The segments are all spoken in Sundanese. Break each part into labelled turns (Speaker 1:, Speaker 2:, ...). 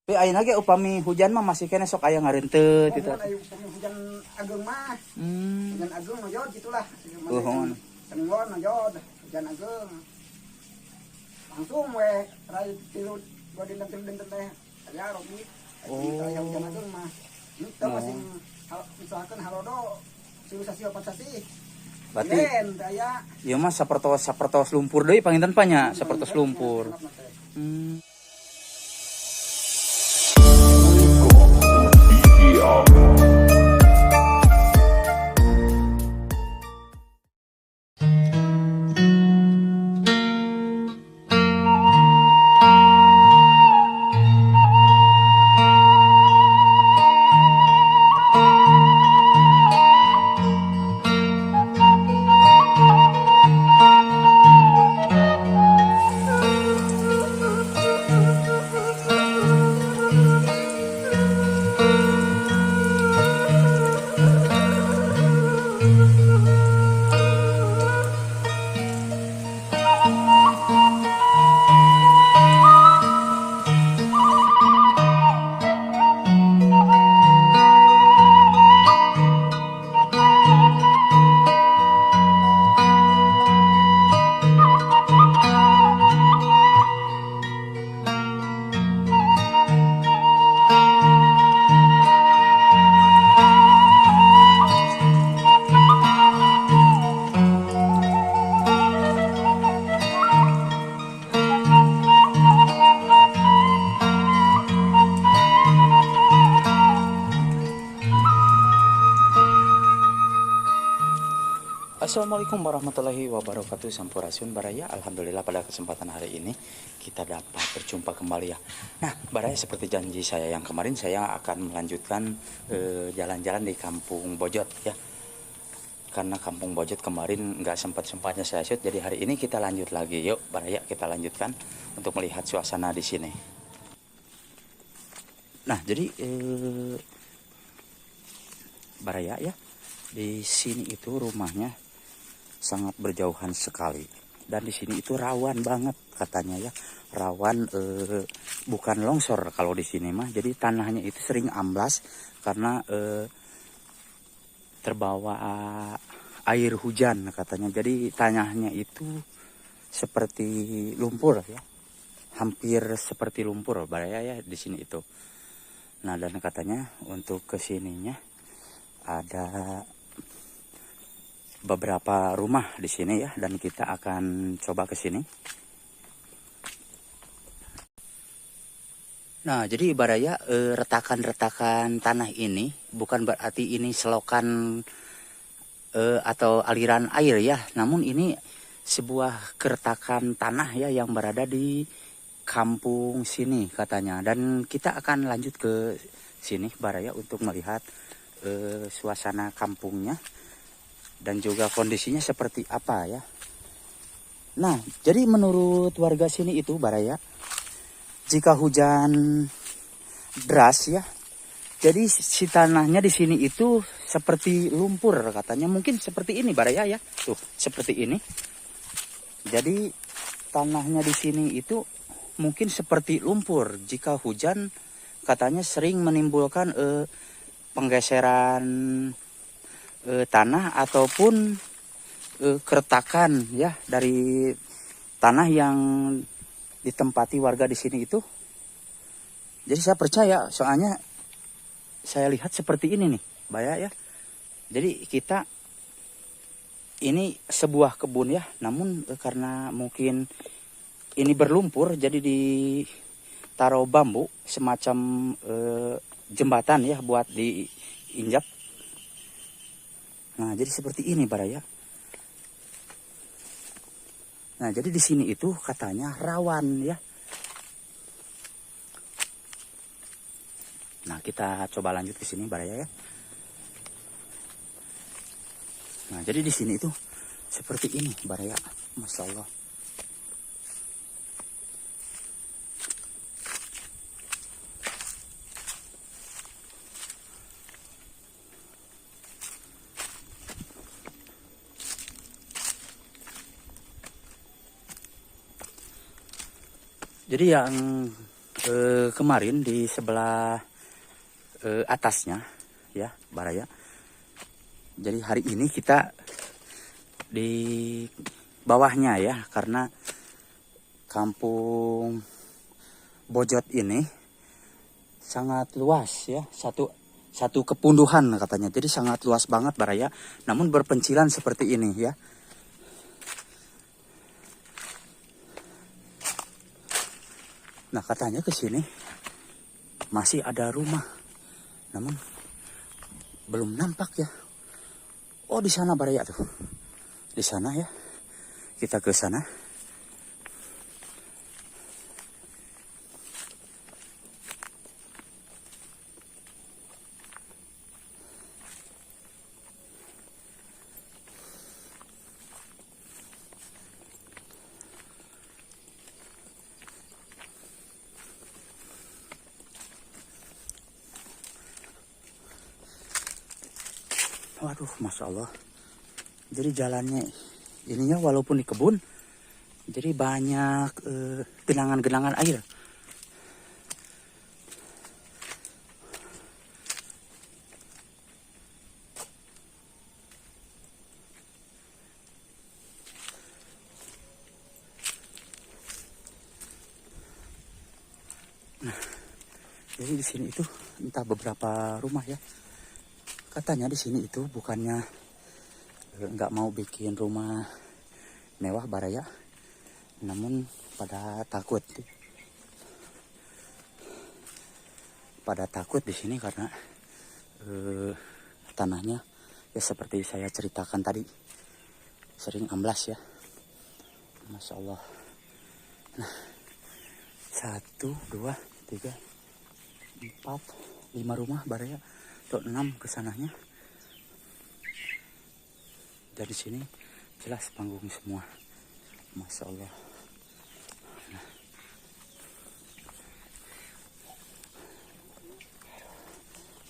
Speaker 1: Tapi ayeuna ge upami hujan mah masih keneh sok aya ngarenteut gitu.
Speaker 2: Muhun aya upami hujan ageung mah. Hujan ageung nojod gitulah.
Speaker 1: Uhun.
Speaker 2: Sengon nojod hujan ageung. Langsung we rai tilu dua dinten tilu dinten teh aya robi.
Speaker 1: Oh.
Speaker 2: Aya hujan ageung mah. Henteu
Speaker 1: Oh.
Speaker 2: masing misalkan halodo tilu sasih opat sasih.
Speaker 1: Berarti
Speaker 2: Yen teu aya.
Speaker 1: ieu mah sapertos sapertos lumpur deui panginten pa nya, sapertos lumpur. Assalamualaikum warahmatullahi wabarakatuh. Sampurasun Baraya. Alhamdulillah pada kesempatan hari ini kita dapat berjumpa kembali ya. Nah Baraya, seperti janji saya yang kemarin, saya akan melanjutkan jalan-jalan di Kampung Bojot ya. Karena Kampung Bojot kemarin nggak sempat-sempatnya saya shoot, jadi hari ini kita lanjut lagi. Yuk Baraya, kita lanjutkan untuk melihat suasana di sini. Nah jadi Baraya ya, di sini itu rumahnya sangat berjauhan sekali, dan di sini itu rawan banget katanya ya, rawan bukan longsor kalau di sini mah. Jadi tanahnya itu sering amblas karena terbawa air hujan katanya. Jadi tanahnya itu seperti lumpur ya, hampir seperti lumpur Baraya ya di sini itu. Nah dan katanya untuk kesininya ada beberapa rumah di sini ya, dan kita akan coba ke sini. Nah, jadi Baraya, retakan-retakan tanah ini bukan berarti ini selokan atau aliran air ya, namun ini sebuah keretakan tanah ya yang berada di kampung sini katanya. Dan kita akan lanjut ke sini Baraya untuk melihat suasana kampungnya dan juga kondisinya seperti apa ya. Nah, jadi menurut warga sini itu Baraya, jika hujan deras ya, jadi si tanahnya di sini itu seperti lumpur katanya. Mungkin seperti ini Baraya ya, tuh seperti ini. Jadi tanahnya di sini itu mungkin seperti lumpur. Jika hujan katanya sering menimbulkan penggeseran tanah ataupun keretakan ya dari tanah yang ditempati warga di sini itu. Jadi saya percaya, soalnya saya lihat seperti ini nih, Baraya ya. Jadi kita ini sebuah kebun ya, namun karena mungkin ini berlumpur, jadi ditaruh bambu semacam jembatan ya buat diinjak. Nah, jadi seperti ini Baraya. Nah, jadi di sini itu katanya rawan ya. Nah, kita coba lanjut ke sini Baraya ya. Nah, jadi di sini itu seperti ini Baraya. Masya Allah. Jadi yang Kemarin di sebelah atasnya ya baraya. Jadi hari ini kita di bawahnya ya, karena kampung Bojot ini sangat luas ya, satu satu kepunduhan katanya. Jadi sangat luas banget baraya, namun berpencilan seperti ini ya. Nah, katanya ke sini masih ada rumah, namun belum nampak ya. Oh, di sana baraya tuh. Di sana ya. Kita ke sana. Waduh, masya Allah. Jadi jalannya ininya walaupun di kebun, jadi banyak genangan-genangan air. Nah, jadi di sini itu entah beberapa rumah ya. Katanya di sini itu bukannya nggak mau bikin rumah mewah baraya, namun pada takut di sini karena tanahnya ya seperti saya ceritakan tadi, sering amblas ya. Masya Allah. Nah, 1, 2, 3, 4, 5 rumah baraya, atau 6 kesananya. Dari sini jelas panggung semua. Masya Allah. Nah.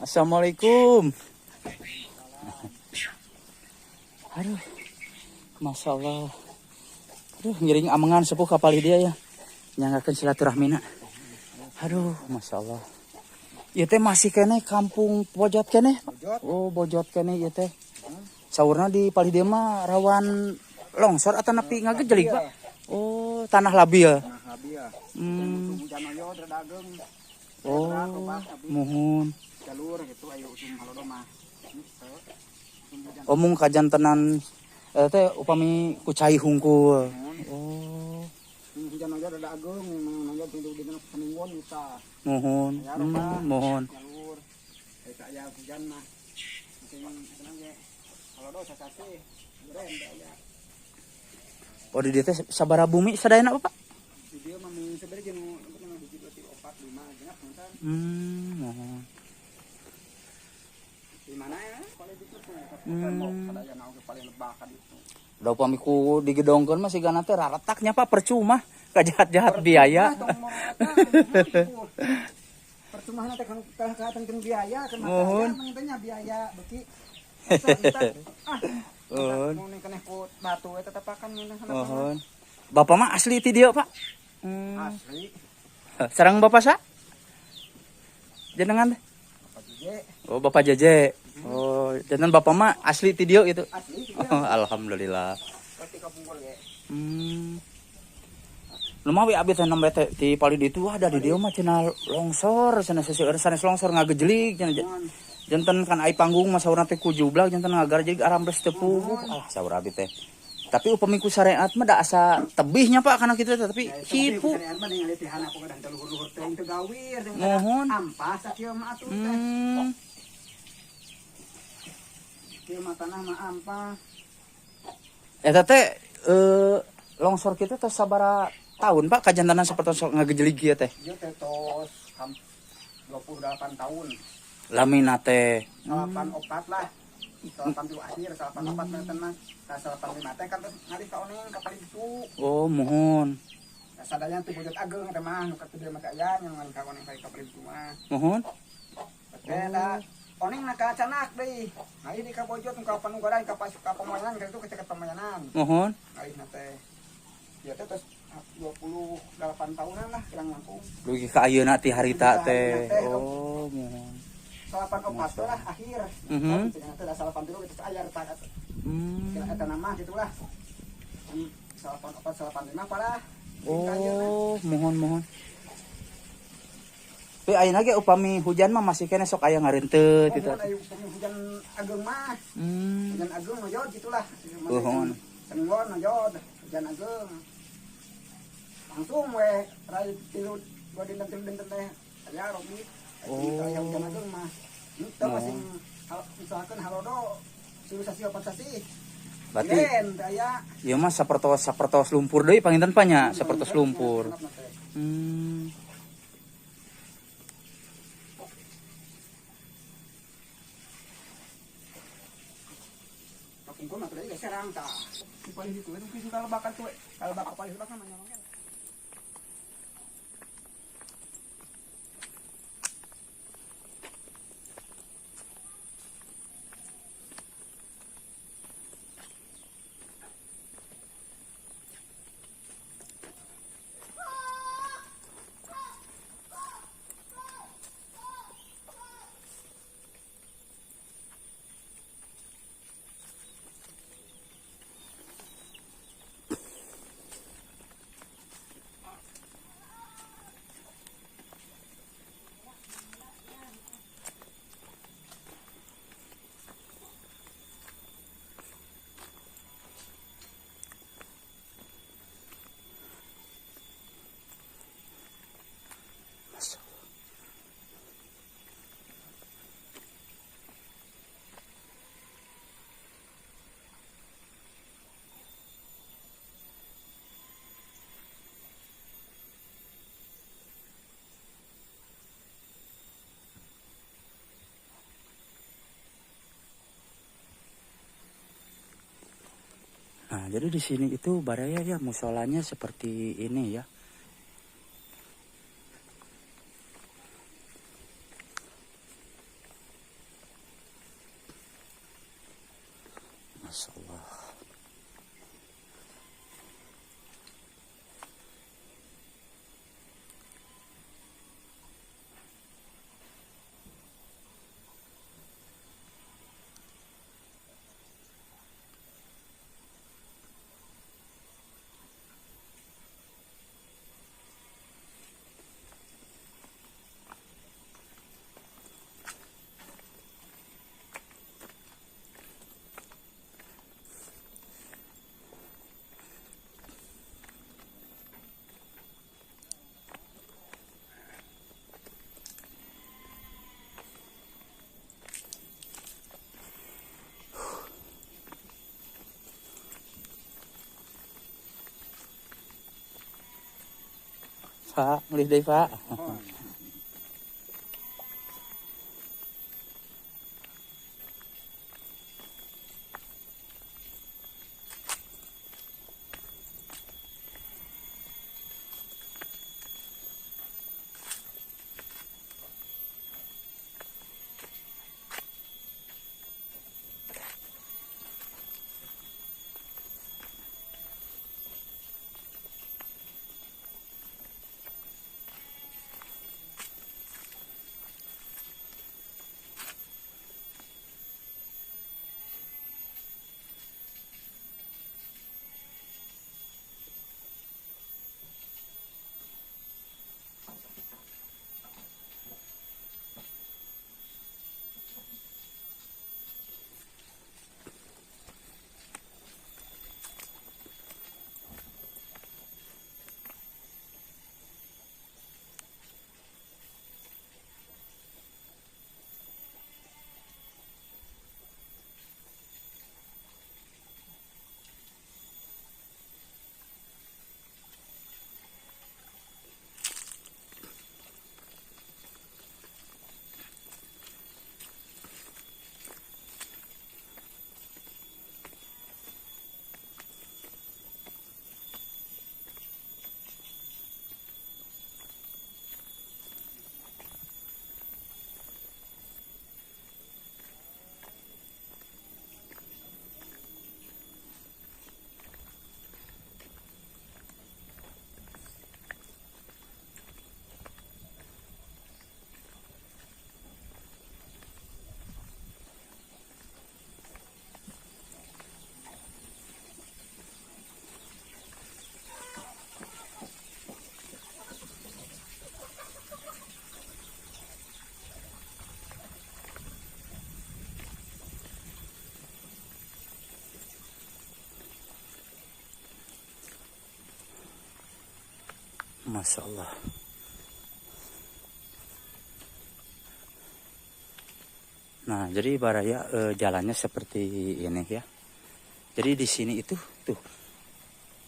Speaker 1: Assalamualaikum. Aduh, Masya Allah. Aduh, ngiring amengan sepuh kapal dia ya. Nyanggakeun silaturahmina. Aduh, Masya Allah. Ieu teh masih keneh kampung Bojot keneh. Oh, Bojot keneh ieu teh. Saurna di palih dieu mah rawan longsor atau nepi ngagejelig, Pak? Oh, tanah labil.
Speaker 2: Tanah labil.
Speaker 1: Oh, muhun.
Speaker 2: Jalur gitu ayo usum halodo mah.
Speaker 1: Omong kajantenan teh upami ku cai hungkul. Oh.
Speaker 2: Hujan aja rada ageung, nanya tidur di peninggon kita.
Speaker 1: Muhun. Muhun.
Speaker 2: Jalur. Eta aya hujan mah. Mungkin tenang ge. Halodo sasasi geren teh aya.
Speaker 1: Oh, di dieu teh sabaraha bumi sadayana, Bapak?
Speaker 2: Di dieu mah mung sabaraha jeung 1, 2, 3, 4, 5 genep punten.
Speaker 1: Muhun.
Speaker 2: Di mana ya? Paling ditu tuh, tembok sadayana oge paling lebak ka ditu.
Speaker 1: Da upami ku digedongkeun mah sigana teh raretaknya Pak, percuma kajahat-jahat biaya.
Speaker 2: Percuma teh kan kahateun biaya kan mah biaya beuki. Ah. Mun keneh ku batu eta tepakan
Speaker 1: Muhun. Bapak mah asli ti dieu, Pak?
Speaker 2: Asli.
Speaker 1: Sareng Bapak sa? Jenengan teh?
Speaker 2: Bapak Jeje.
Speaker 1: Oh, Bapak Jeje. Oh, jangan Bapak mah asli ti dieu gitu.
Speaker 2: Asli.
Speaker 1: Oh, alhamdulillah.
Speaker 2: Pasti kapungkur ge.
Speaker 1: Lumawi abi teh nembe teh ti palih ditu ada di dieu mah cenah longsor, cenah seseueur sanes longsor ngagejelig cenah. Janten kan ai panggung mah saurna teh ku jublag janten ngagarjeg arambles teu puguh. Ah, saur abi teh. Tapi upami ku syariat mah da asa tebihnya Pak kana kitu teh, tapi hipu. Muhun.
Speaker 2: Ampas sakieu mah atuh teh. Kieu mah tanah mah ampas.
Speaker 1: Eta teh longsor kitu teh sabaraha tahun Pak kajantanan sapertos ngagejelig ieu teh?
Speaker 2: Ieu teh tos 28 tahun.
Speaker 1: Lamina teh
Speaker 2: 84 lah. 82 akhir, 84 meten mah. Ka 85 teh kan terus ngalih ka oneng ka palih ditu.
Speaker 1: Oh, muhun.
Speaker 2: Sadayana teh Bojot Ageung teh mah nu katuh dieu mah teh aya nya ngalih ka oneng ka palih ditu mah.
Speaker 1: Muhun.
Speaker 2: Teh da oneng na ka canak deui. Ngalih di ka Bojot ka Panugaran ka Pamoyanan ka itu ka Pamoyanan.
Speaker 1: Muhun.
Speaker 2: Ngalihna teh. Ieu teh terus 28 tahunan lah kirang langkung.
Speaker 1: Dugi ka ayeuna ti harita teh. Oh, muhun.
Speaker 2: 84 lah akhir.
Speaker 1: Mhm.
Speaker 2: Cenah teh 83 geus aya retak. Kira eta nama gitulah. 84 85 parah.
Speaker 1: Oh, muhun muhun. Tapi ayeuna ge upami hujan mah masih keneh sok aya ngarenteut gitu.
Speaker 2: Muhun aya upami hujan ageung mah. Hujan ageung noyod gitulah.
Speaker 1: Muhun.
Speaker 2: Sengon noyod hujan ageung. Langsung we rai tilu dua dinten tilu dinten teh aya robi.
Speaker 1: Oh.
Speaker 2: Aya hujan ageung mah. Henteu masih usahakeun halodo tilu sasih opat sasih.
Speaker 1: Berarti
Speaker 2: aya
Speaker 1: ieu mah sapertos lumpur deui panginten pa nya, sapertos lumpur.
Speaker 2: Kapungkur mah teh serang tah. Di palih ditu we mungkin kalau bakal tuh, kalau bakal palih bakal mah nyolongkeun.
Speaker 1: Nah, jadi di sini itu baraya ya musolanya seperti ini ya. Masya Allah. Pak, ngelih deh Pak. Masya Allah. Nah, jadi baraya jalannya seperti ini ya. Jadi di sini itu tuh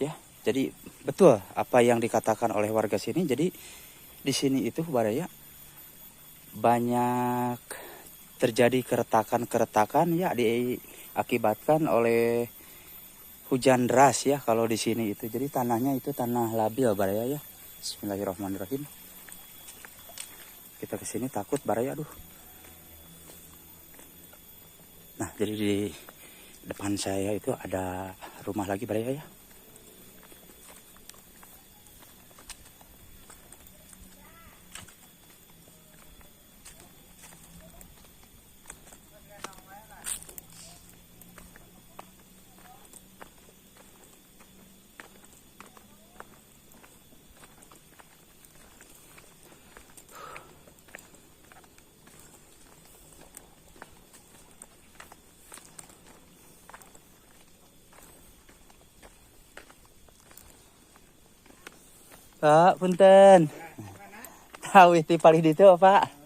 Speaker 1: ya. Jadi betul apa yang dikatakan oleh warga sini. Jadi di sini itu baraya banyak terjadi keretakan-keretakan ya, diakibatkan oleh hujan deras ya kalau di sini itu. Jadi tanahnya itu tanah labil baraya ya. Bismillahirrahmanirrahim. Kita kesini takut baraya, aduh. Nah, jadi di depan saya itu ada rumah lagi baraya ya. Pak, punten. Tahu itu paling ditu, Pak.